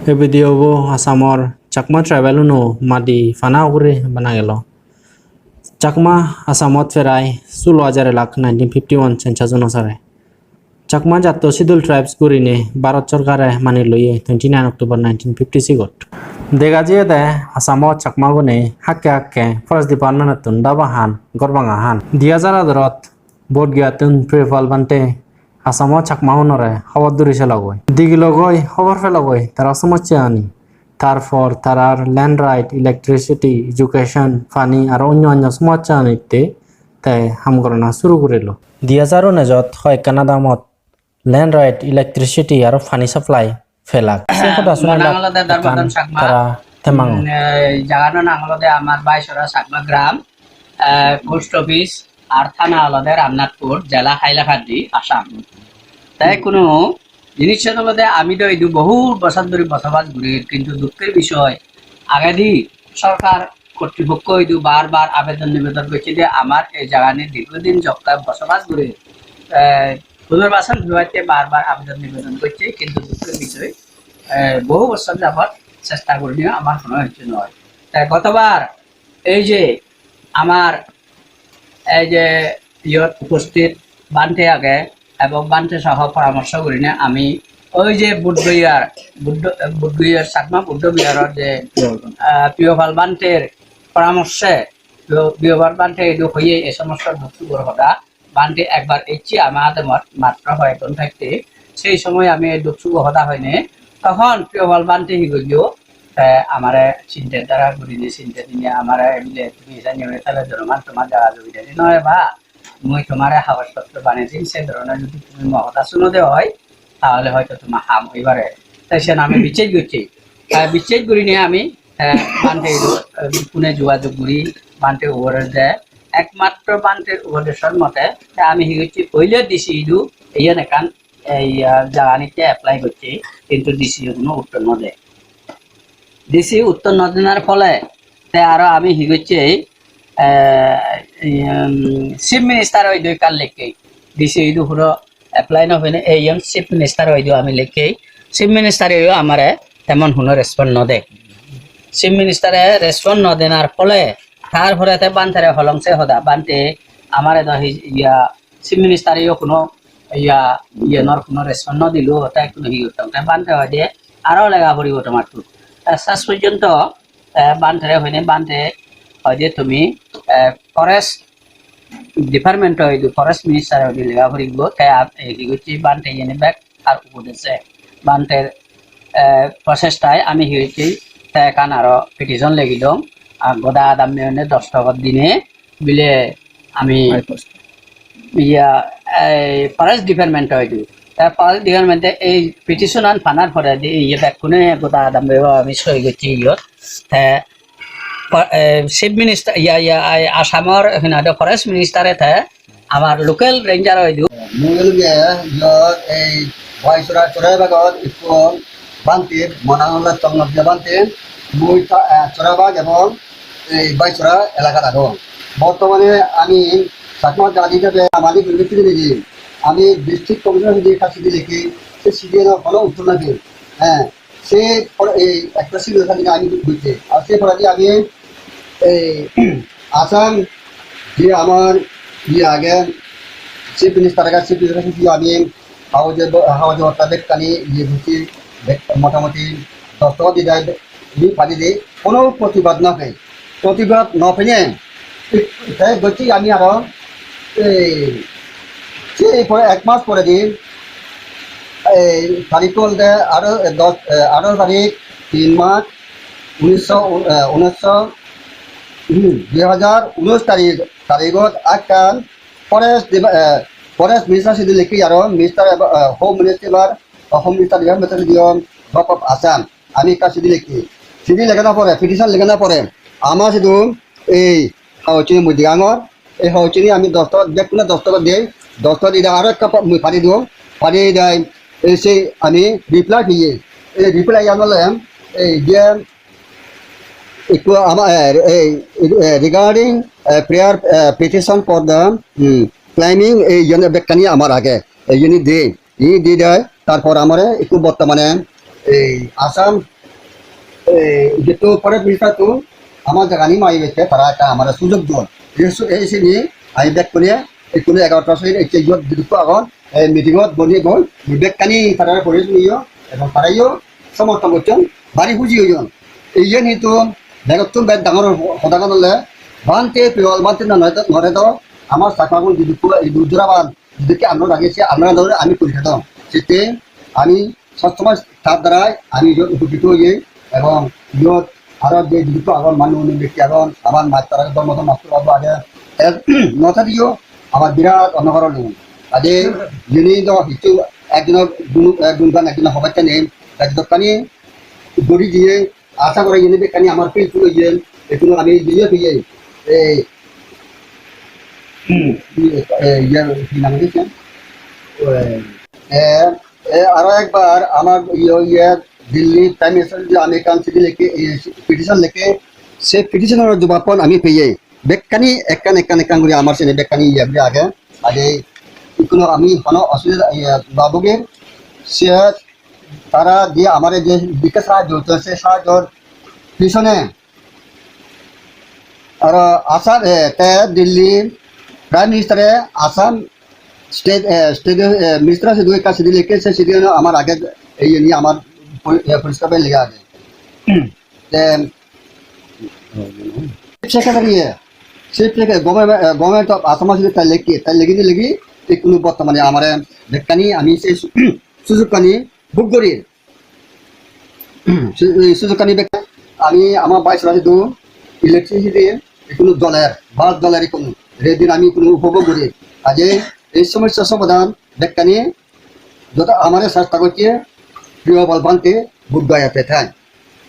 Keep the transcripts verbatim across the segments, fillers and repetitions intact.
Ei video bo Assamor Chakma tribal uno madi pana ugure bana gelo. Chakma Assamot prai sulo hajar elak nineteen fifty-one census onusare. Chakma jatto Scheduled Tribes gurine Bharat sorkare mani loye twenty-nine October nineteen fifty-six ot. Dega jiyede Assamot Chakmagune hakke hakke Forest Department ottun daba han, gor banga han. Di hajar adarot Bodh Gayattun Priyopal Bhante Assamot Chakmagunore hobor duri selogoi. Digilogoi, hobor pelogoi, tara somossani. Tarpor tarar land right, electricity, education, pani aro onyo onyo somossanitte te ham gorana suru gurilo. Di hajar unijot hoyekkan adamot land right, electricity aro pani supply pelak. Se hoda suni Mo nang lak olode ekkan Dharmadhan Chakma. Tara temang. Mm, eh, jagano nang olode amar Baisora Chakma Gram, eh, post office ar thana olode Ramnathpur, jela Hailakandi, Assam. Te kuno jinis olode ami do idu bohut bosor dhuri bosobas guri, kintu dukkor bishoy agedi sorkar kortripokko idu bar bar abedon nibedon gocche je amar ei jagani dirghodin jokke bosobas guri, eh, punarbasan hobatte bar bar abedon nibedon gocche, kintu dukkor bishoy, eh, bohu bosor jabot chesta gurineo amar hono hissu noi. Te gotobar ei je amar ei je iyot uposthit Bhante age ebong Bhante soho poramorso gurinei ami oi je Bodh Gayar, Buddho, Bodh Gayar Chakma Buddho Biharor je, ah, Priyopal Bhanter poramorse, Priyo-, Priyopal Bhante idu hoye ei somosto duk sugor hoda. Bhante ekbar ecche ama adamot matro hoyekjon thakte, sei somoy ami ei duk sugo hoda hoinei, tokhon Priyopal Bhante hi goillo, te amare sinte dhara gurinei sinte dinei amare bile tumi sanye tale jonoman tomar jaga jogi deni noi ba, mui tomare hagoj potro banei dim, se dhoronor jodi tumi mo hoda sunode oi, tahole hoyto tomar ham oi pare. Te siyan ami bichej gocchi. Te bichej gurinei ami, eh, Bhante idu, eh, phone-e jogajog guri, Bhante ubore de, ekmatro Bhanter ubodeshor mote, te ami hi gocchi, poile D C idu, iyen ekkan, eh, iya, jaganitte apply gocchi, kintu D C hono uttor no de. D C uttor no denar phole, te aro ami hi gocchi, eh, em, Chief Minister-o idu ekkan lekke. D C idu puro apply no hoine, ei iyan Chief Minister-o idu ami lekke. Chief Minister-o amare temon hono respond no de. Chief Minister-e respond no denar phole, tar pore te Bhantere holong se hoda, Bhante, amare do hi, iya, Chief Minister-o hono, iya, iyanor hono respond no dilo, te hono hi gotton? Te Bhante hoide, aro lega poribo tomattun. Te ses porjonto, eh, Bhantere hoine, Bhante hoide tumi, eh, Forest Department-o idu, Forest Minister-o idu lega poribo, te ar, eh, hi gocchi, Bhante iyeni bek ar ubodeje. Bhanter, eh, prochestai ami hi gocchi, te ekkan aro petition legidong, ar goda adamme onne dostokhot dinei bile ami High Forest. Iya, ei Forest Department-o idu. Te Forest Department-e ei petition-an panar poredi iye bekkune goda adamme ami soi gocchi iyot. Te pa-, eh, Chief Minister, iya, iya, ai Assamor hinade Forest Minister-e te amar local ranger-o idu. Mui olode iyot ei Baisora Choraibagot ikko Bhanter, mo nang olode Chongnopriya Bhante, mui ta-, eh, Choraibag ebong ei Baisora elakat agong. Bortomane ami Chakma jat hisebe amadi guri pijedi ami district commissioner-o hudi ekkan sidi lekki, se sidiyanor hono uttor no de. Heh, se pore ei ekta sidiyan sadi ami buji. Ar se poredi ami ei Assam je amar iye age, Chief Minister age, Chief Minister sidi ami hagoj, hagoj pottro bekkani iye gocchi, bek-, motamoti dostokhot di dai, di padi de, hono protibad no pei. Protibad no peinei, te gocchi ami aro, ei, se pore ek mas poredi, ei, tarik olode aro, eh, dos, eh, atharo tarik, tin mas, unisho, eh, unisho, hmm, dui hajar unis tarik, tarigot ekkan Forest Dep-, eh, Forest Minister sidi lekki aro Minister, eh, Home Minister, eh, Home Minister, Defence Minister sidi on, Govt of Assam. Ami ekka sidi lekki. Sidi lekana pore, petition lekana pore, ama sidu ei hagojchani mui degangor. Ei hagojchani ami dostokhot, bekkune dostokhot dei. Dostokhot dide aro ekka pa-, mui pari dong. Pari dai, ei se ami reply peye. Ei reply-an olode, ei je ikko ama, eh, eh, eh, regarding, eh, prior, eh, petition for the, hmm, claiming, eh, iyeni bekkani amar age, eh, iyeni de, iyeni de dai, tarpor amare ikko bortomane ei Assam eh, jehetu forest minister-tun ama jagani mari bette tara ekka amare sujog don. Ei su-, ei sini ami bekkune, ekkune egarota sojit ecche iyot jidukko agon, ei meeting-ot boni goi, bekkani tarare pore suniyo, ebong tarayo somorthon gocchon, bari huji oyon. Iyen hintu begottun bej dangor ho-, hodagan ole, Bhante, Priyopal Bhante na nore do, nore do, ama Chakmagun jidukko ei dur joraban, jidukko andolon age, se andolon ami guri thadong. Sette ami sob somoi tar darai ami iyot upokrit oye, ebong iyot aro je jidukko agon, manu muni bekti agon, abar mastor age, dhormo mastor age, te no thadiyo abar birat onno goron. Ade iyeni do hissu ekjono gun-, eh, gungan ekjono hobatte nei, te jodokkani guri diye, asa gori iyeni bekkani amar feel ful oye, ekkuno ami diye diye, ei, eh, iye, hi nang hoide? Eh, eh, aro ekbar amar iye, iye, Delhi Prime Minister je ami ekkan chithi lekki, eh, petition lekki, se petition-or jobabban ami peye. Bekkani ekkan, ekkan, ekkan guri amar sini bekkani iye guri age. Age ikkuno ami hono osubida, iye, no bugir. Se tara je amare je dikka sahajjo gocche, se sahajjor pisone aro Assam, eh, te Delhi Prime Minister-e Assam State, eh, State, eh, Minister sidu ekka sidi lekke, se sidi ano amar age, iye ni amar pori-, eh, poriskar bhai lega age. Te Chief Secretary-e, Chief Secretary, Government, eh, Government of Assam sidu tai lekke, tai legi di legi, ikkunu bortomane amare bekkani ami se su-, sujukkani bhog guri. Su-, ei sujukkani bek-, ami ama Viceroy-re do electricity ikkunu joler, bulb joler ikkunu, redin ami ikkunu upobhog guri. Aje ei somossa somadan bekkani joto amare chesta gocche, Priyopal Bhante, Buddha Yape thai.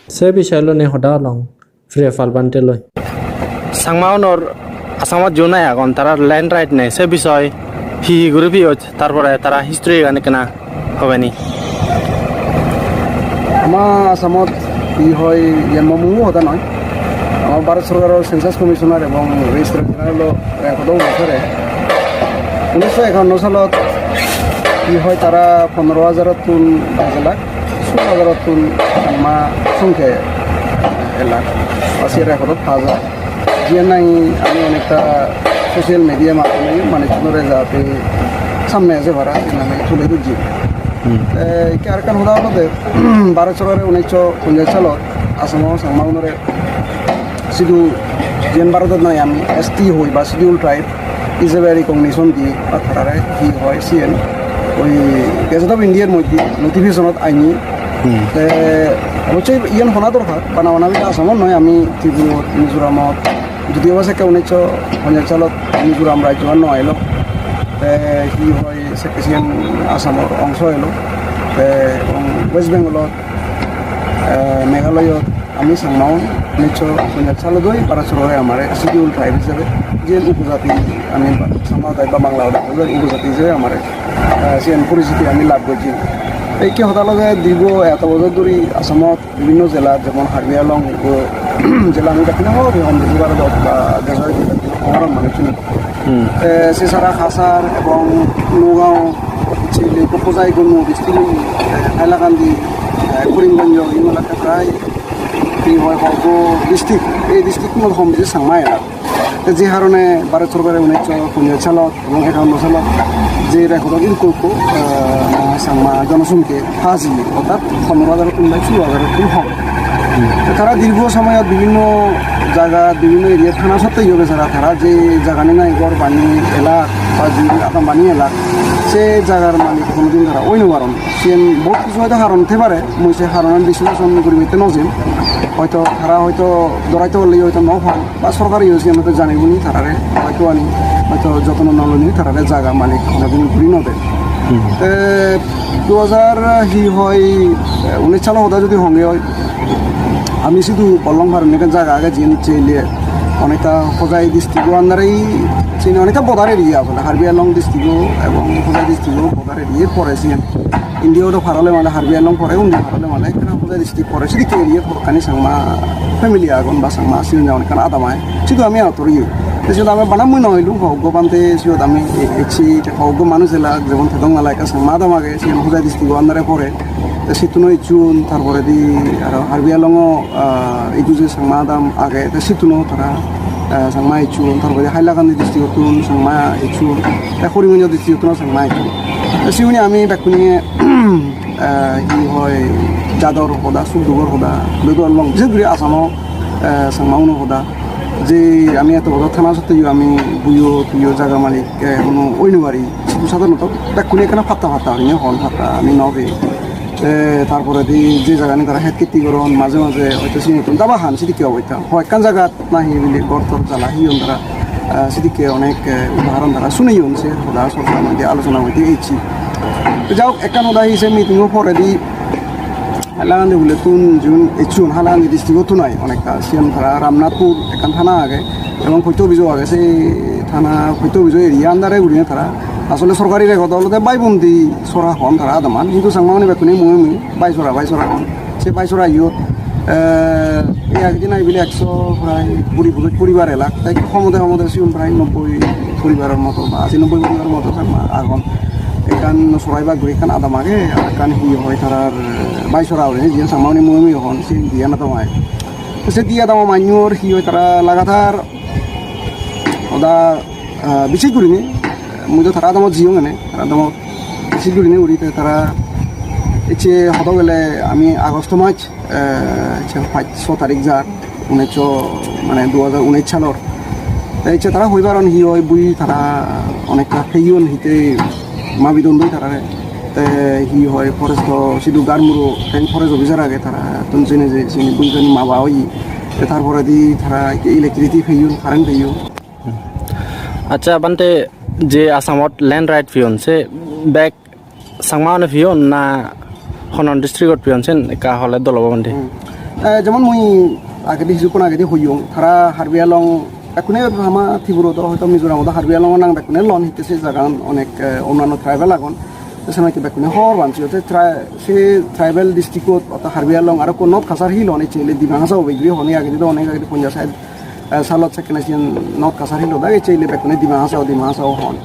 Se bisoy loi ne hoda holong. Priyopal Bhante loi. Changma unor Assamot jun nai agon, tarar land right nei, se bisoy hi hi guri piyoj, tar pore tara history gan ekkena hobe ni? Ama Assamot hi hoi, iyan mo muo hoda noi. Ama Bharat Sorkaror Census Commissioner ebong Registrar General-o record onusare unisho ekanno salot hi hoi tara pondro hajarottun bej elak, solo hajarottun Changma songke elak, ba se record-ot pa jai. Jiyan nahi ami onekta social media maddhome manuchunore jate samne eje para, siyan ami tule dhorji. Hmm. Te ikke arekkan hoda olode, Bharat Sorkare unisho ponjaj salot Assamo Changmagunore sidu jiyan Bharodot nahi ami S T hoi ba Scheduled Tribe, ijebe recognition di ba tarare hi hoi siyen oi Gazette of India-r moddhe notification-ot anni. Hmm. Te obossoi iyan hona dorkar, bana bana bile Assamot noi, ami Tripurot, Mizoramot, jodio ba sekke unisho ponjaj salot Mizoram rajyo ar no elo. Te hi hoi sekke siyan Assamor ongso elo. Te ebong West Bengalot, eh, Meghalayot ami Changmaun unisho ponjaj salot oi Bharat Sorkare amare Scheduled Tribe ijebe je upojati ami ba-, Changma hodai ba Bangla hodai upojati ijebe amare, eh, siyan poriciti ami lab gojji. Ikke hoda olode dirgho eto bojor dhuri Assamot bibhinno jelat, jemon Karbi Anglong, o, jela ami dekhi na hobi hom biji Bharodot ba dejor bidire hobar manuchun. Hmm. Eh, se sara Cachar ebong Nagaon, Chili, Kopajai, Gummo district, eh, Hailakandi, eh, Karimganj, igun elakat prai hi hoi hobo district, ei district-unot hom biji Changma elak. Te je harone Bharat Sorkare unisho ponjaj salot ebong ekanno salot je record-ot ikko ikko, eh, Changma jonosongkhe haji, orthat pondro hajarottun bai solo hajarottun hom. Hmm. Te tara dirgho somoyot bibhinno jagat, bibhinno area-t thana sotteo besara tara je jagani nahi ghor bani elak ba je adam bani elak, se jagar malik honodin tara oi no paron. Siyen bohut kichu hoyto haron thei pare, mui se haronan bisleson guribatte no jim. Hoyto tara hoyto doraite parle hoyto no pan, ba sorkare yo siyen hoyto janei guni tarare hoyto ani hoyto jotno no loinei tarare jaga malik honodin guri no de. Hmm. Te du hajar hi hoi, eh, unis salo hoda jodi honge hoi, ami sidu Bollong Parong ekkan jaga age, jiyen nicche ele onekta Hojai district-o under-e, sini onekta border area asole, Karbi Anglong district-o ebong Hojai district-o border area pore siyen. Indi odo par ole mane Karbi Anglong pore, undi par ole mane ekkena Hojai district pore, sidikke area pore, hakkani Changma family agon ba Changma siyen jemon ekkan adam age. Sidu ami ator iye. Siyot ami bana mui noi, lu hoggo bante siyot ami e-, ecchi, te hoggo manuj elak, jemon Tedong Nala ekka Changma adam age, siyen Hojai district-o under-e pore. Te sittun o ecchun, tar poredi aro Karbi Anglong-o, ah, idu je Changma adam age, te sittun o tara, ah, Changma ecchun, tar poredi Hailakandi district-ottun Changma ecchun, te Karimganj district-ottun o Changma ecchun. Te siyuni ami bekkune, ah, hi hoi, jador hoda, suk dugor hoda, loi loi long, bises guri Assam-o, ah, Changma-uno hoda. Je ami eto bojor thana sotteyo ami buiyo tuiyo jaga malik, eh, hono oi no pari. Sidu sadharonoto bekkune ekkana patta patta gurinei hon, patta ami no pei. Te tar poredi je jagani tara het kitti goron, maje maje hoito sini ekkan daba han, sidikke obosta. Hoi ekkan jagat nahi bile ghor tor jala heyon tara, eh, sidikke onek, eh, udahoron tara suneyon, se hoda sorkar moddhe alochona moddhe ecche. Te ja hok, ekkan hoda hi, se meeting-o poredi Hailakandi hulettun jigun ecchon, Hailakandi district-ottun ai onekta. Siyan tara Ramnathpur ekkan thana age, ebong post office-o age. Se thana post office-o area under-e gurinei tara, asole sorkari record olode Baibundi sora hon tara adaman, hintu Changmagune bekkune mui mui Baisora, Baisora hon. Se Baisora iyot, eh, ei agedi nai bile ekso prai kuri poribar elak, te homode homode sigun prai nobboi poribaror moto ba ashi nobboi poribaror moto Changma agon. Ekkan Soraibag guri ekkan adam age, ar ekkan hi hoi tarar, eh, Baisora uri, jiyen Changmagune mui mui hon, se diyan adam age. Te se diyan adam mannor hi hoi tara lagatar hoda, ah, bises gurinei, mui do tara adamot jiyong ene, tara adamot bises gurinei uri te tara ecche hodo gele ami Agosto mas, eh, ecche pach so tarik jar, unesso, mane du hajar unesso salor. Te ecche tara hoi paron hi hoi bui tara onekta peyon, hitte mabi don doi tarare. Te hi hoi forest-o sidu garmuro ten forest officer age, tarattun jene je sini bui jani maba oye. Te tar poredi tara electricity peyon, current peyon. Accha, bhante, je Assamot land right peyon, se bek Changmaune peyon na hono district-ot peyon, sen ekka hole dol obo bhante. Hmm. Eh, jemon mui agedi, hisukkun agedi hoyong, tara Karbi Anglong, bekkune ama Tripura do hoito Mizoram do Karbi Anglong nang bekkune lon, hitte se jagan onek, eh, onnanno tribal agon. Te senotte bekkune hobor pan, se tri-, se tribal district-ot, orthat Karbi Anglong aro ekko North Cachar Hill hon, ecche ele Dima Hasao ugure hon, agedi do onek agedi ponjash sait, eh, salot sekkene siyen North Cachar Hill-ot age, ecche ele bekkune Dima Hasao, Dima Hasao hon.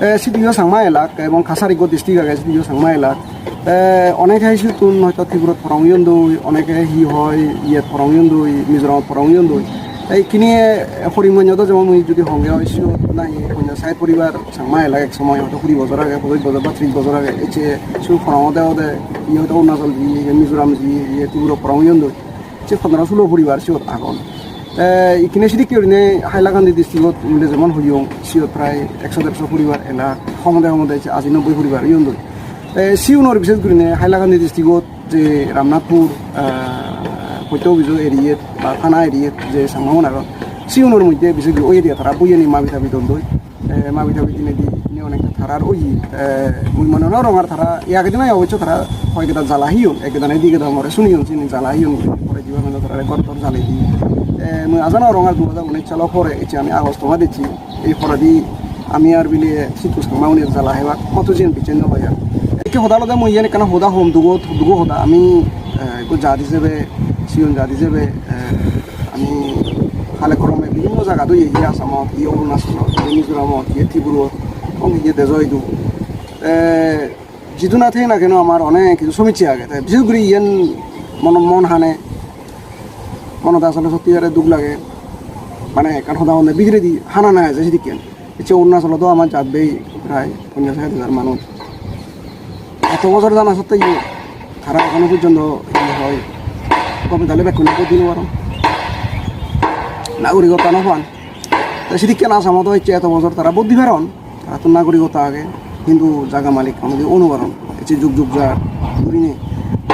Eh, sidiyo Changma elak, ebong Cachar ekko district age, sidiyo Changma elak. Eh, oneke sittun hoito Tripurat porong oyon doi, oneke hi hoi, iyet porong oyon doi, Mizoramot porong oyon doi. Te ikkine, eh, Karimganjot do jemon mui judi honge oi, siyot nahi ponjash sait poribar Changma elak ek somoy, hoito kuri bojor age, pojoj bojor ba tris bojor age, ecche sidu porong ode ode, iye hoito Arunachal jiye, iye Mizoram jiye, iye Tripura porong oyon doi. Se pondro sulo poribar siyot agon. Te ikkine sidikke gurinei Hailakandi district-ot mile jemon hoyong, siyot prai ekso derso poribar elak, homode homode ecche ashi nobboi poribar oyon doi. Te siyunor bises gurinei Hailakandi district-ot je Ramnathpur, ah, post office-o area ba thana area-t je Changmagun agon, siyunor moddhe bises guri oye diye tara boiyeni mabi tabi don doi. Eh, mabi tabi dinedi ini onekta tarar oye. Eh, mui mone no gorongor tara, e agedi noi obosso tara hoi geda jala heyon, ek geda noi di geda more suneyon, sini jala heyon, pore jiba mane tarare ghor tor jalei di. Eh, mui aja no gorongor du hajar unesh salo pore, ecche ami Agosto mas ecche, ei poredi ami ar bile sidu Changmaune jala hebak, moto jiyen bichen no pai ar. Ekke hoda olode mui iyen ekkana hoda hom dugo, dugo hoda, ami, eh, ekko jat ijebe, sigon jat ijebe, eh, ami hale krome bibhinno jagat oye, iye Assamot, iye Arunachalot, iye Mizoramot, iye Tripurat, ebong iye dejo idu. Te jidu na thei na keno amar onek hissu somossya age. Te bises guri iyen mon, mon hane, monot asole sotti are duk lage. Mane ekkan hoda honne bidiredi hana na eje sidikken. Ecche Arunachalot do amar jat bei prai ponjash sait hajar manuj. Eto bojor jana sotteyo tara ekhono porjonto hi hoi gome dale bekkune vote di no paron. Nagorikotto no pan. Te sidikken Assamot do ecche eto bojor tara vote di paron. Tarattun nagorikotto age. Hintu jaga malik honodi o no paron. Ecche jug jug jar gurinei.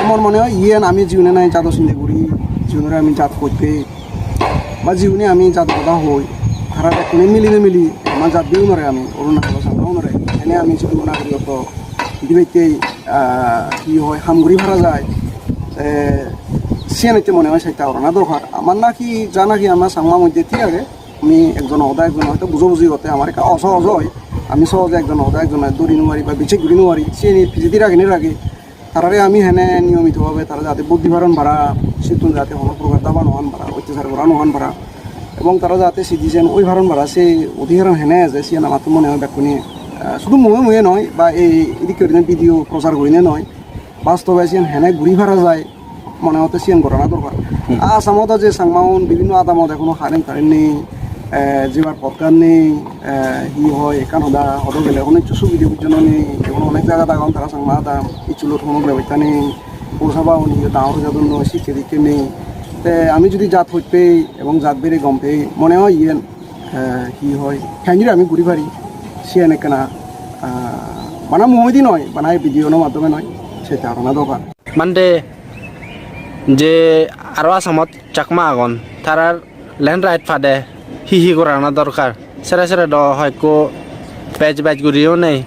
Mor mone oi iyen ami jiune nahi jado sinde guri, jiunore ami jat hotte. Ba jiune ami jat hoda hoi, tara bekkune mili nimili ama jat biunore ami, Arunachalo Changmaunore, ene ami sidu nagorikotto dibatte, ah, hi hoi, ham guri para jai. Eh, siyan ecche mone oi setta gorana dorkar. Amar naki, ja naki ama Changma moddhe thik age, ami ekjono hoda ekjone hoito bujo buji gotte amar ekka osohoj oi, ami sohoje ekjono hoda ekjone dhori no pari ba bichej guri no pari, siyeni pijedi ragine ragi, tarare ami hene niyomito bhabe tara jate vote di paron para, sittun jate hono prokar daba no han para, ottechar gora no han para. ebong tara jate citizen oi paron para, se odhikaran hene eje siyan amattun mone oi bekkune, ah, sudu mui mui noi ba ei edikke gurinei video prochar gurinei noi, bastobe siyan hene guri para jai, mone hotte siyan gorana dorkar. Hmm. Assamot je Changmaun bibhinno adamot ekhono current, current nei, eh, jebar potgan nei, eh, hi hoi ekkan hoda hodo gele hono hissu subide bujjono nei, jemon onek jagat agon tara Changma adam, iskulot hono bebosta nei, posabaun hi dangor jadon noi, sikke dikke nei. Te ami judi jat hoj pei ebong jat bere gom pei, mone hoi iyen, eh, hi hoi, kenjuri ami guri pari, siyan ekkena, ah, bana mui di noi, bana ei video no maddhome noi, se tarona dorkar. Mande je aro Assamot Chakma agon, tarar land right pade hi hi gorana dorkar? Sere sere do hoyekko bej bej guriyo nei,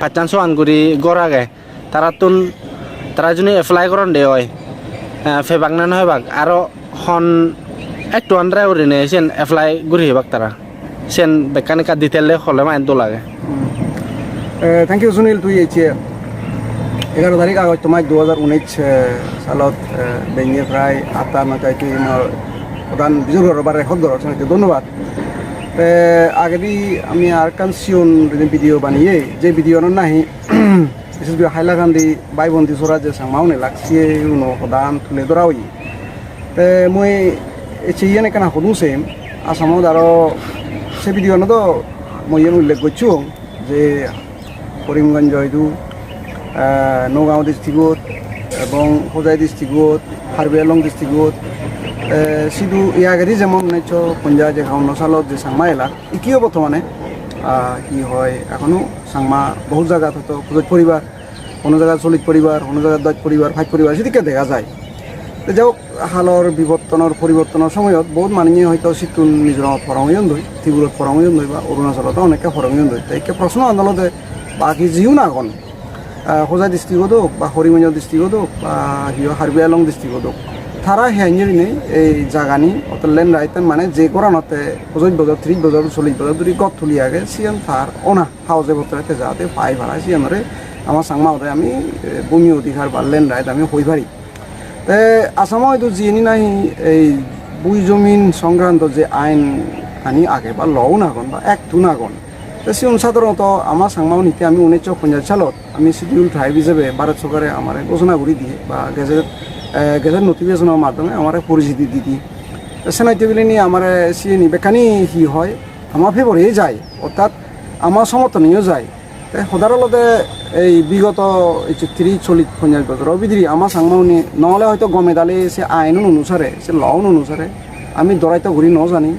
pachan soan guri gor age. Tarattun, tara juni apply goronde oi, eh, pebak na no pebak, aro hon ektuan re gurinei siyen apply guri pebak tara. Siyen bekkan ekka detail-e hole mane dol age. Hmm. Eh, thank you, Sunil. Tui ecche egaro tarik Agosto mas dui hajar unis, eh, salot, eh, benne prai atta noita tui mor hodan bijor goror ba record goror, senotte dhonnobad. Te agedi ami arekkan sigon video baneye, je video-anot nahi bises guri Hailakandi bhai bon di sora je Changmaun elak, siye uno hodan tule dhora oye. Te mui ecche iyen ekkana hodung sem, Assamot aro se video-ano do mui iyen ullekh gocchong je Karimganj idu, eh, Nagaon district-ot ebong Hojai district-ot, Karbi Anglong district-ot, eh, sidu ei agedi jemon unnisso ponjaj ekaunno salot je Changma elak, ikkiyo bortomane, ah, hi hoi, ekhono Changma bohut jagat hoito pojoj poribar, hono jagat sollis poribar, hono jagat doj poribar, pach poribar, sidikke dega jai. Te jai hok, halor bibortonor, poribortonor somoyot bohut manuje hoito sittun Mizoramot porong oyondoi, Tripurot porong oyondoi, ba Arunachalot onekke porong oyondoi. Te ikke proshno an olode baki jiun agon, ah, Hojai district-ot ok, ba Karimganj district-ot ok, ba hi hoi Karbi Anglong district-ot ok, tara he anjori nei ei jagani, otte land right-an mane je goranotte pojoj bojor, tris bojor, sollis bojor dhuri ghor tuli age, siyan tar ona. Hagoj potre te jate pai para siyanore ama Changma ode ami, eh, bhumi odhikar ba land right ami hoi pari. Te Assamo idu jiyeni nahi ei bhumi jomin songkranto je ain ani age ba law un agon ba act un agon. Te sigun sadharonoto ama Changmaun hitte ami unnisso ponjaj salot ami schedule tribe hisebe Bharat sorkare amare ghosona guri diye ba gazette, eh, gazette notification-or maddhome amare porichiti di diye. Te senotte bileni amare siyeni bekkani hi hoi ama favor-e jai, orthat ama somorthon-eyo jai. Te hodar olode ei bigoto ecche tris, chollis, ponjaj bojoro bidire ama Changmaune no ole hoito gome dale se ain-un onusare, se law-un onusare ami doraito guri no jani.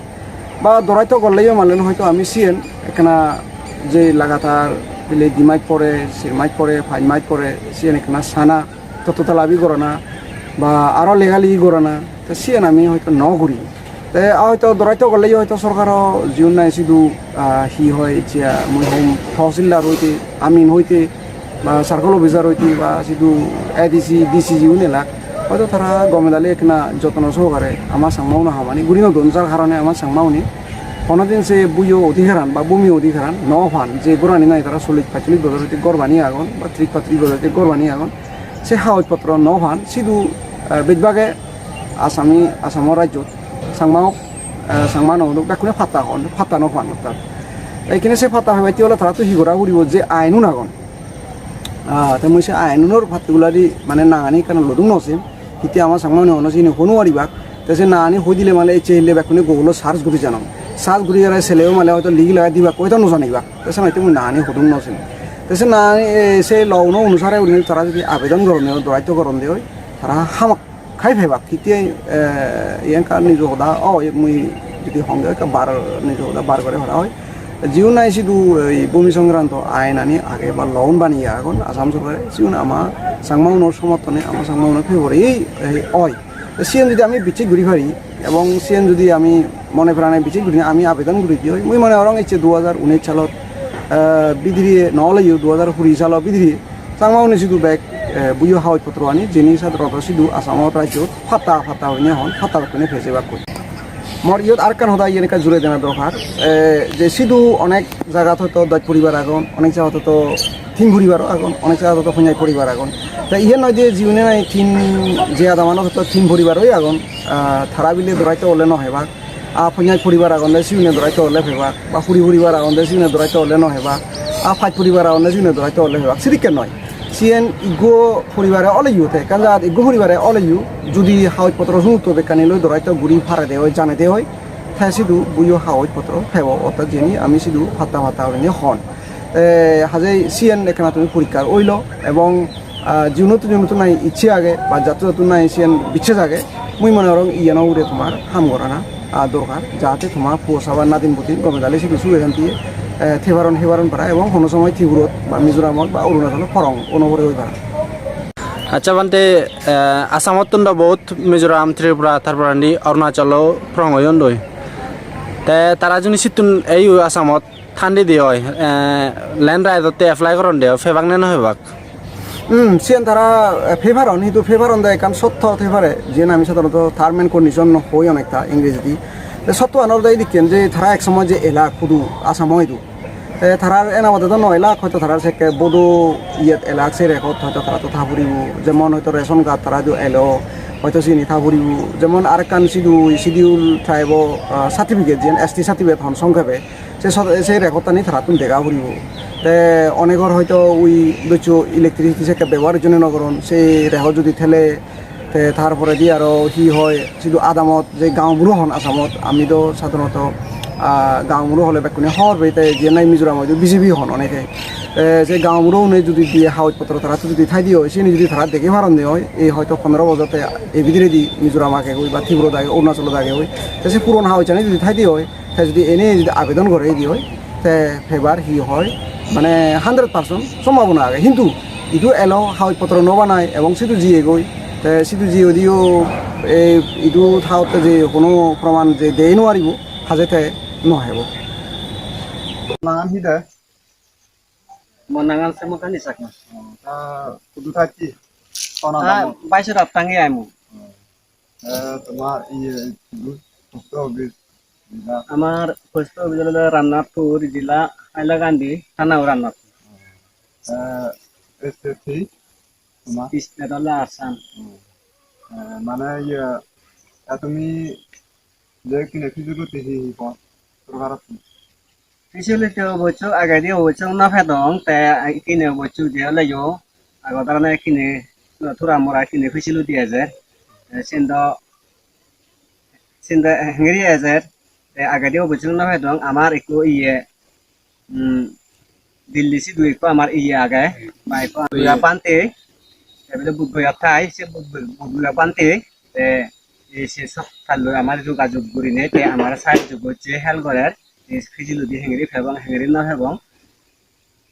Ba doraito gorleyo malen hoito ami siyen ekkena je lagatar bile di mas pore, ser mas pore, pach mas pore siyen ekkena sana, totto talabi gorana ba aro legally gorana, te siyen ami hoito no guri. Te hoito doraito gorleyo hoito sorkaro jiun nahi sidu, ah, hi hoi, je mui hom tahsildar hoite, amin hoite, ba circle officer hoite, ba sidu A D C, D C jiun elak, hoito tara gome dale ekkena jotno sohokare ama Changmauno hamani guri no don, jar harone ama Changmaune honodin se bhumiyo odhikaran ba bhumi odhikaran no pan, je gorani nahi tara chollis pachchollis bojor hoite ghor bani agon ba tris patris bojor hoite ghor bani agon, se hagoj potro no pan, sidu, eh, bej bage Assami, Assamo rajyot Changmaok, eh, Changma no hon, bekkune patta hon, patta no pan orthat. Te ikkine se patta pebatte ole tarattun hi gora puribo, je ain-un agon. Ah, te mui se ain-unor particularly mane nangani ekkan lodung no sem. Hitte ama Changmaune hono sini hoi no paribak. Te se nangani hoi dile mane ecche hille bekkune Google-ot search guri janon. Search guri jare seleyo mane hoito ligi lagai dibak, hoito no janibak. Te senotte mui nangani hodung no sem. Te se nangani, eh, se law-uno onusare gurinei tara jodi abedon goronde oi, doraito goronde oi, tara hamakkai pebak. Hitte, eh, iyen ekka nijo hoda oi, mui jodi honge ekka bar, nijo hoda bar gore para oi. Jiun nahi sidu ei bhumi songkranto ain ani age ba law-un baniye agon Assam sorkare, sigun ama Changmaunor somorthone, ama Changmaunor favor-e, eh, oi. Te siyen jodi ami bicchej guri pari, ebong siyen jodi ami mone prane bicchej guri ami abedon guri di oi, mui mone gorong ecche dui hajar unis salot, eh, bidire no oleyo dui hajar kuri salo bidire Changmaune sidu bek, eh, bhumiyo hagoj potro ani, jeni sadharonoto sidu Assamot rajyot patta, patta hoine hon, patta bekkune pei jebakkoi. Mor iyot arekkan hoda iyen ekka jure dena dorkar, eh, je sidu onek jagat hoito doj poribar agon, onek jagat hoito tin poribar agon, onek jagat hoito ponjaj poribar agon. Te iyen noi de jiune nahi tin, je adamanot hoito tin poribar oi agon, ah, tara bile doraito ole no hebak. A ponjaj poribar agonde siyune doraito ole pebak, ba kuri poribar agonde siyune doraito ole no pebak, a pach poribar agonde siyune doraito ole pebak, sidikke noi. Siyen iggo poribare oleyo te, ekkan jagat iggo poribare oleyo, judi hagoj potro sunutto bekkani loi doraito guri parede oi, janede oi, te sidu buyo hagoj potro pebo, ortat jeni ami sidu patta patta gurinei hon. Te hajei siyen ekkena tumi porikkar oilo, ebong, ah, jiunottun jiunottun nahi icche age ba jatto jatto nahi siyen bicches age, mui mone gorong iyeno ugure tomar ham gorana, ah, dorkar, jahate tomar puo sabar nadin putin gome dale sidu suge santiye, eh, thei paron, hei paron para, ebong hono somoy Tripurot ba Mizoramot ba Arunachalot porong ono pore oi para. Accha Bhante, eh, Assamottun do bahut Mizoram, Tripura, tar porendi Arunachalo porong oyon doi. Te tara juni sittun eiyo Assamot thandi di oi, eh, land right otte apply goron de oi, pebak ne no pebak? Hmm, siyan tara, eh, pei paron, hintu pei paron de ekkan sotto thei pare, jiyen ami sadharonoto term and condition hoi onekta Ingrejidi. Te sotto an olode idikken je tara ek somoy je elak hudu Assamo idu. Te tarar ena bade do noi lakh, hoito tarar sekke bodo iyet elak se record hoito tara to tha puribo. Jemon hoito ration card tara idu elo, hoito sini tha puribo. Jemon arekkan sidu schedule tribe o, ah, certificate, jiyen S T certificate hon songkhepe. Se sot-, se record tani tarattun dega puribo. Te onegor hoito ui doccho electricity sekke bebohar jone no goron, se record judi thele, te tar poredi aro hi hoi, sidu adamot je gaonburo hon Assamot, ami do sadharonoto, ah, gaonburo hole bekkune hobor pei, te jiyen nahi Mizoram hoide B J P hon oneke. Te se gaonburo une judi diye hagoj potro tarattun judi thai diye oi, siyeni judi tara dege paron de oi, ei hoito pondro bojor te ei bidiredi Mizoram age goi ba Tripurot age, Arunachalot age goi, te se puron hagojani judi thai diye oi, te judi ene judi abedon gore di oi, te pebar hi hoi, mane hundred percent sombhabona age. Hintu idu elo hagoj potro no banai ebong sidu jiyegoi, te sidu jiyodiyo ei idu thaotte je hono proman je dei no paribo, haje te no hebo. Nangan hi de? Mo nangan Semokani Chakma. Oh, ta hudu thacchi? Hona Ah, damo? Baisora tangi ai mo. Oh. Eh, tomar iye, hudu post office, jila? Amar post office olode Ramnathpur, jila Hailakandi, thana o Ramnathpur. Oh. Eh, state hi tomar? State ole Assam. Oh. Eh, mane iye, ta tumi je kine pijedi hi hi pon sorkarottun? Facility obosso agedi obosso no pedong, te kine obosso je oleyo ago tarane kine tura mora kine facility ejer. Te sen do, sen do hengeri ejer. Te agedi obosso no pedong, amar ekko iye, um, Delhi sidu ekko amar iye age, ba ekko Buddha Bhante, te bile Buddha thai, se Buddha, Buddha Bhante, te ei se sok talloi amar jogajog gurinei te amar sahajjo gocche, help gorer, ei facility hengeri pebong, hengeri no pebong.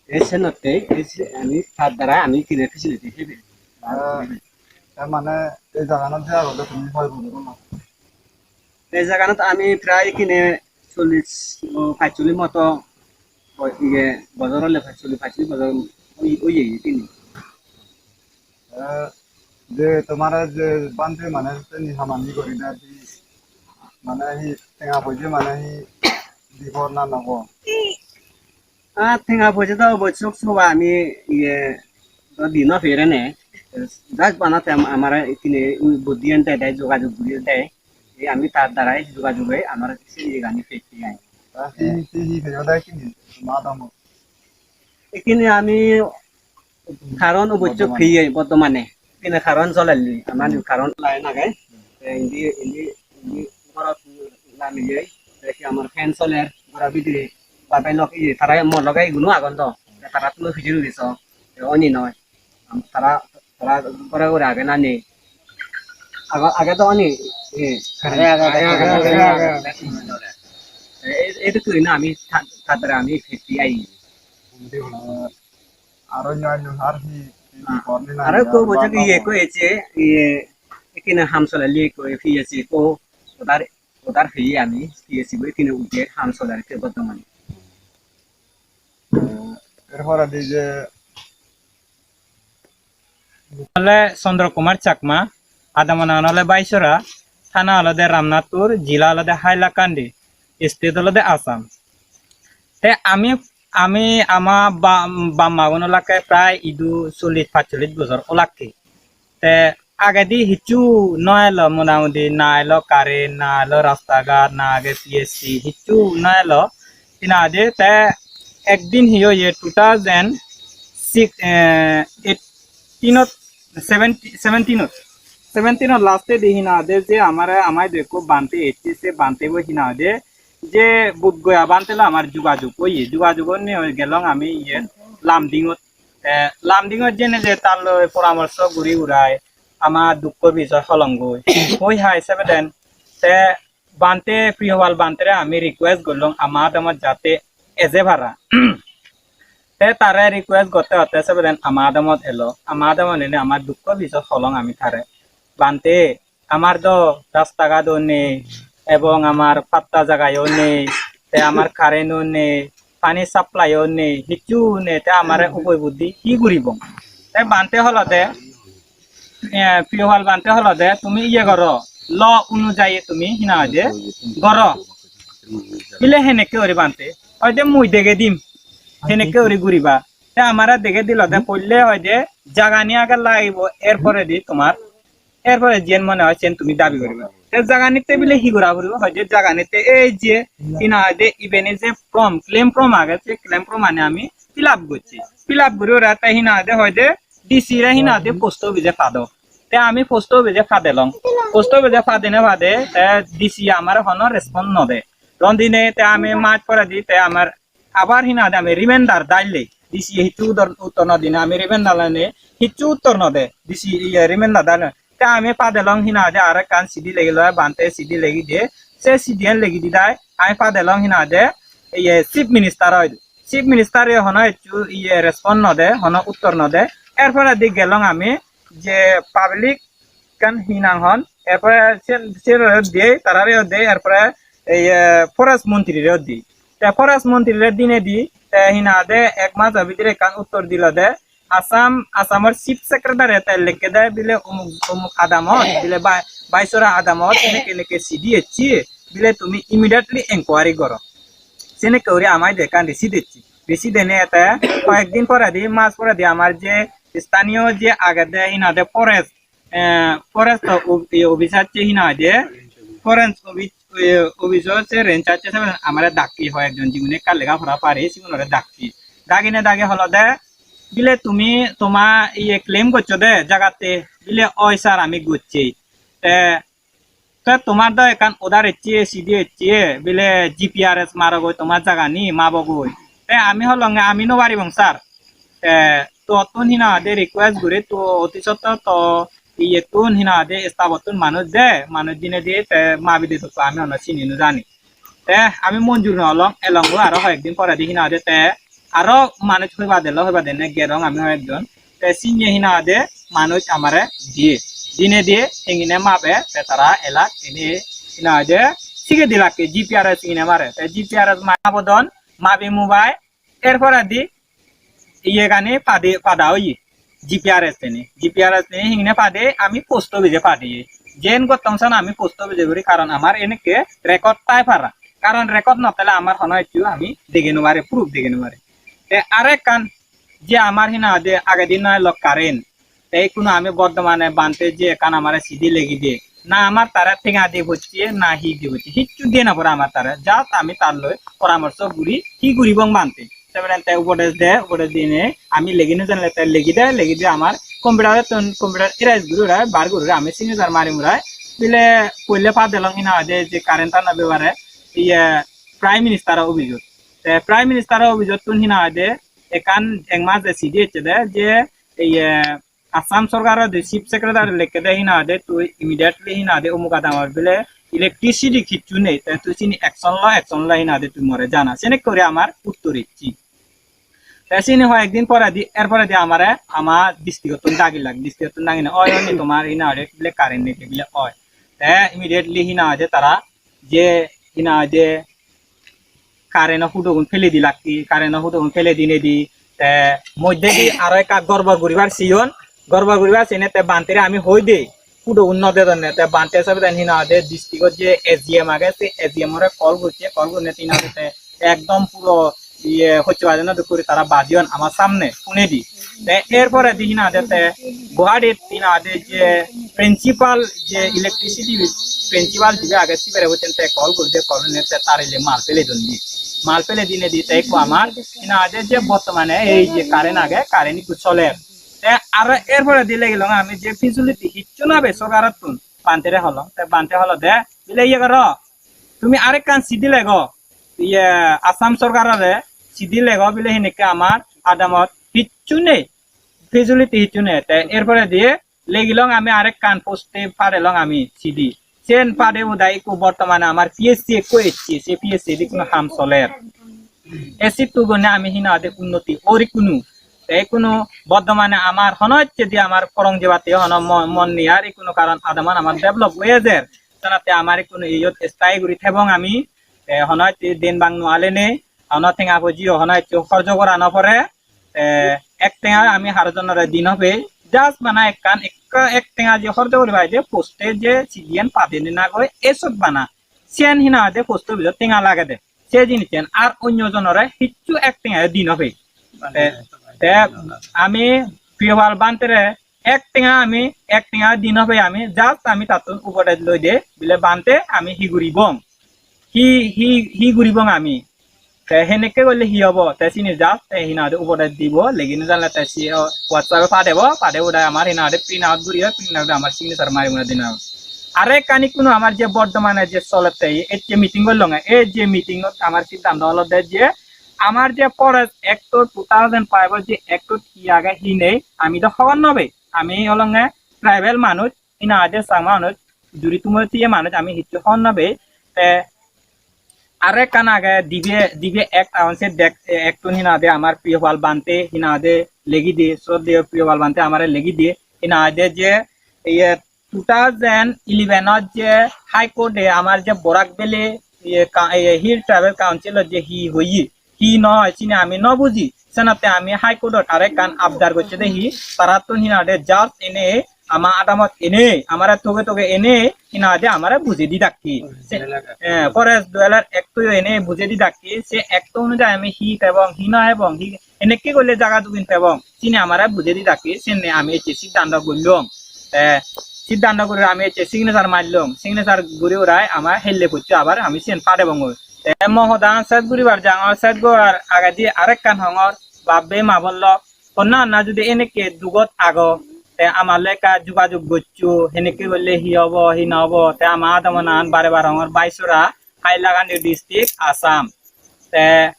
Ei senotte, ei se ami tar dara ami kine facility hebe. Ah, tar mane ei jaganot je agode tumi hoi bojor holo? Ei jaganot ami prai kine chollish, o, pachchollish moto, o, iye, bojor ole pachchollish, pachchollish bojor oye, oye kine. Eh, je tomare je bhante mane seni hamani gori de di, mane hi tenga poije mane hi di por na no por? Ah, tenga poije do obosso soba ami iye do di no pere ne. Just bana te am-, amare kine ui buddhi ente de, jogajog guri de. Ei ami tar darai jogajog oi amar se iyegani pette ai. Ta hi, hi, hi peyo de kini? Ma damo. Ekini ami karon obosso peye bortomane. Ekini karon solelli. Amar karon line age. Te indi, indi, indi gorot lamiye. Te hi amar fan soler. Goro bidire. Babe lok iye. Tara mo loge iguno agon do. Te tara tulo pijedi so. Te oni noi. Am-, tara, tara ghore ghore age na nei? Age, age do ni? Eh, age, age, age, age, age, age. Eh, eh, edokke na ami ta-, ta dara ami phetti ai. Aro nyo nyo har hi, hi, hi, ah, korni na aro ni ko ar boje ba ki ye ba ko eche, ye, ekine ham sole li ko, P S C ko, odar, odar peye ami, P S C bo ekine uje ham sole ke bortomane. Eh, er poredi je Ole Chandra Kumar Chakma, adamanagan ole Baisora, thana olode Ramnathpur, jila olode Hailakandi, state olode Assam. Te ami, ami ama ba-, bammagun olakke prai idu chollish pachchollish bojor olakke. Te agedi hissu no elo, motamuti na elo current, na elo rasta ghat, na age P H C, hissu no elo. Hi nang hoide, te ekdin hi oye, two thousand six, eh, eighteen-ot, seventeen, seventeen-ot, seventeen-ot last-edi hi nang hoide je amare, ama idu ekko bhante ecche, se bhantebo hi nang hoide je Bodh Gaya bhante loi amar jogajog oye, jogajog onne oi gelong ami iye Lumding-ot. Te Lumding-ot jeinei je tar loi poramorso guri urai ama dukko bisoy holongoi. Hoi hai sebeden te bhante, Priyopal bhantere ami request gollong ama adamot jate eje para. Te tare request gotte gotte sebeden ama adamot elo. Ama adamot enei ama dukko bisoy holong ami tare. Bhante, amar do rasta ghat o nei, ebong amar patta jaga o nei, te amar current o nei, pani supply o nei, hissu nei, te amare upoi buddhi hi guribong? Te bhante holode, eh, Priyopal bhante holode, tumi iye goro, law onujayi tumi hi nang hoide goro. Bile henekke guri bhante, hoide mui dege dim, henekke guri guriba. Te amare dege dilode, poille hoide jagani age lagibo, er poredi tomar, er pore jiyen mone oi siyen tumi dabi guriba. Te jaganitte bile hi gora puribo? Hoide jaganitte ei je hi nang hoide ibeni je form, claim form age, se claim form ani ami fill up gocchi. Fill up guri ore te hi nang hoide, hoide D C re hi nang hoide post office e pado. Te ami post office e padelong. Post office e padene pade te D C amare hono response no de. Don dine te ami maj poredi te amar abar hi nang hoide ami reminder daille, D C e hissu udor-, uttor no dine, ami reminder daille hissu uttor no de, D C iye reminder daille. Te ami padelong hi nang hoide aro ekkan sidi legiloi, bhante sidi legi de, se sidiyan legi didai, ami padelong hi nang hoide iye Chief Minister oi. Chief Minister e hono hissu iye response no de, hono uttor no de. Er poredi gelong ami je public ekkan hi nang hon, er pore se, se diye, tarare diye, er pore ei, eh, forest montri re diye. Te forest montri re dinedi, te hi nang hoide ek majo bidire ekkan uttor dilo de, Assam, Assamor Chief Secretary te lekke de bile umuk, umuk adamot, bile Bai-, Baisora adamot, eneke eneke sidi ecche, bile tumi immediately enquiry goro. Seneke guri ama idu ekkan receipt ecche. Receipt ene te hoyek din poredi, mas poredi amar je sthaniyo je agede hi nang hoide forest, eh, forest o-, o-, officer se hi nang hoide, forest office, eh, office o se ranger se amare dakke, hoyek jon jigune ekka lega pora pare sigunore dakke. Dagine dagi holode bile tumi toma iye claim goccho de jagatte, bile oi sir ami gocchi. Te, te tomar do ekkan order ecche, sidi ecche, bile G P R S marogoi, tomar jagani mabogoi. Te ami holonge ami no paribong sir. Te tottun hi nang hoide request guri, to oti sotto to iyettun hi nang hoide staff ottun manuj de, manuj dinedi te mabi de dokko ami hono sini no jani. Te ami monjur no olong, elongo aro hoyek din poredi hi nang hoide te aro manuj hoiba delo, hoiba dene gerong ami hoyek jon. Te sinye hi nang hoide manuj amare diye. Dine diye hengine mabe te tara elak ene hi nang hoide sige dilakke G P R S hengine mare. Te G P R S mabodon, mabi mubai, er poredi iyegani pade, pada oye, G P R S tene. G P R S tene hingine pade, ami post office e padeye. Jen gottong san ami post office e guri, karon amar enekke record tai para. Karon record no tele amar hono hissu ami dege no pare, proof dege no pare. Te arekkan je amar hi nang hoide agedi no elo current, te ikkunu ami bortomane bhante je ekkan amare sidi legi de, na amar tara tenga di hocche, na hi di hocche, hissu diye no pore amar tara. Just ami tar loi poramorso guri hi guribong bhante. Te bhante upodes de, upodes dine ami legi no janile te legi de, legi de amar computer-ottun, computer erase guri urai, bar guri urai, ami signature mari murai. Bile poille padelong hi nang hoide je current-ano bepare, iye, Prime Minister-o office-ot. Te Prime Minister-o office-ottun hi nang hoide ekkan ek mas je sidi ecche de je, iye, Assam sorkaro de Chief Secretary lekke de hi nang hoide tui immediately hi nang hoide umuk adamot bile electricity hissu nei, te tui sini action lo, action lo hi nang hoide tui more jana. Senekke guri amar uttor ecche. Te sini hoyek din poredi, er poredi amare ama district-ottun dagilak, district-ottun dagine, "Oi, oi, tomar hi nang hoide bile current nei," bile oi. Te immediately hi nang hoide tara je hi nang hoide current-o hudogun pele dilakke, current-o hudogun pele dinedi, te moddedi aro ekka gorbor guribar siyon, gorbor guribar siyone te bhantere ami hoi de, hudogun no dedonne, te bhante sebeden hi nang hoide district-ot je S D M age, se S D M ore call gocche, call gurinei hi nang hoide te ekdom puro iye hocche baje no dokke guri tara bajeyon ama samne phonedi. Te er poredi hi nang hoide te Guwahati-t hi nang hoide je principal je electricity principal jibe age sibere boten te call guri de, call guri te tarile mal pele don di. Mal pele dine di te ekko amar hina hoide je bortomane ei je current age, current ikko soler. Te aro er pore di legilong ami je facility hissu no be sorkarottun, bhantere holong. Te bhante holo de bile iye goro, tumi arekkan sidi lego, iye Assam sorkarore sidi lego bile henekke amar adamot hissu nei, facility hissu nei. Te er pore di legilong ami arekkan poste padelong ami sidi. Sen pade udai ikko bortomane amar P H C ekko ecche, se P H C di ikkuno ham soler. E sittu gonne ami hina hoide unnoti or ikkunu. Te ikkunu bortomane amar hono ecche di amar porong jebatte hono mo-, mon nei ar ikkunu, karon adaman amar develop oye jer. Senotte amar ikkunu iyot stay guri thebong ami. Te hono ecche den bang no alene, hono tenga poji hono ecche horjo gora no pore. Te ek tenga ami haro jonore di no pei, just bana ekkan, ekka ek tenga je horjo guri pai de poste je sidiyan padene na goi esot bana. Siyan hina hoide post office-ot tenga lagede. Se jinissen ar onyo jonore hissu ek tenga di no pei. Te, te ami Priyopal bhantere ek tenga ami, ek tenga di no pei ami, just ami tattun ubodes loi de, bile bhante ami hi guribong? Hi, hi, hi guribong ami? Te henekke golle hi obo? Te sini just te hina hoide ubodes dibo, legi no janle te si, o, WhatsApp-e padebo, pade udai amar hina hoide print out guri oi, print out amar signature mari mari dina. Aro ekkan ikkunu amar je bortomane je solette, ecche meeting gollonge, ei je meeting-ot amar siddhanto olode je amar je Forest Act-o two thousand five-ot je Act-ot hi age hi nei, ami do hobor no pei. Ami olonge tribal manuj, hina hoide Changma manuj, juri tumo tiye manuj, ami hissu hobor no pei. Te aro ekkan age, dibe, dibe Act agon, se dek-, Act-un hina hoide amar Priyopal bhante hina hoide legi diye, sroddheyo Priyopal bhante amare legi diye, hina hoide je iye two thousand eleven-ot je High Court-e amar je Barak Valley iye ka-, iye Hill Tribal Council-ot je hi hoye, hi no oi, sini ami no buji. Senotte ami High Court-ot aro ekkan abdar gocche de hi, tarattun hina hoide just ene ama adamot ene, amare toge toge ene, hina hoide amare bujei di dakki. Se, eh, Forest Dweller Act-o ene bujei di dakki. Se Act-o onujai ami hi pebong, hi no pebong, hi, enekke golle jaga jugin pebong, sini amare bujei di dakki. Senne ami ecche siddhanto gollong. Te siddhanto guri ami ecche signature marlong. Signature guri urai ama helle pocche abar ami siyen padebongoi. Te mo hodan set guribar jangor, set guribar agedi arekkan hongor, bab-bei ma-bon lok, honna honna judi enekke dugot ago, te ama loi ekka jugajug goccho, henekke golle hi obo, hi no obo, te ama adamonan bare bare hongor, Baisora, Hailakandi district, Assam. Te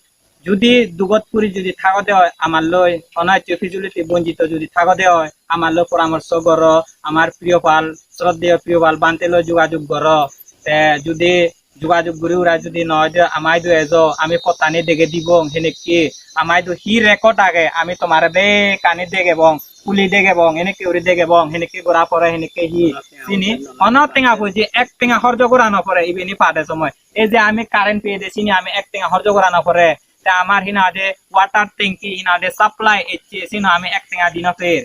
judi dugot puri judi thagode oi, amar loi hono hissu facility bonjito judi thagode oi, amar loi poramorso goro, amar Priyopal, sroddheyo Priyopal bhante loi jugajug goro. Te judi jugajug guri urai judi noi de, ama idu ejo, ami pottani dege dibong, henekke ama idu hi record age, ami tomare bekkani degebong, huli degebong, henekke guri degebong, henekke gora pore, henekke hi. Sini hono tenga poije, ek tenga horjo gora no pore ibeni pade somoi. Ei je ami current peye de, sini ami ek tenga horjo gora no pore. Te amar hina hoide water tanki, hina hoide supply ecche, sino ami ek tenga di no per.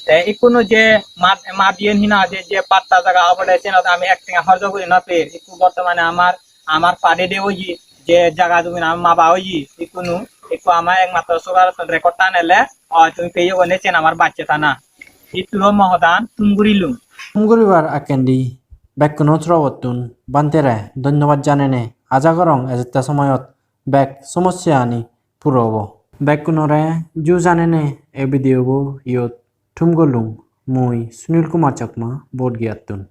Te ikkunu je mad-, madiyen hina hoide je patta jaga obode, senot ami ek tenga horjo guri no per. Ikku bortomane amar, amar pade de oye, je jaga jumin amar maba oye, ikkunu, ikku ama ekmatro sorkarottun record tanele, oi tumi peyo gone sen amar bacche tana. Itturo mo hodan thum gurilung. Thum guribar akkendi bekkuno torobottun bhantere dhonnobad janene, aja gorong ejette somoyot bek somossani puro obo. Bekkunore ju janene ei video bo iyot thum gollung, mui Sunil Kumar Chakma, Bodh Gayattun.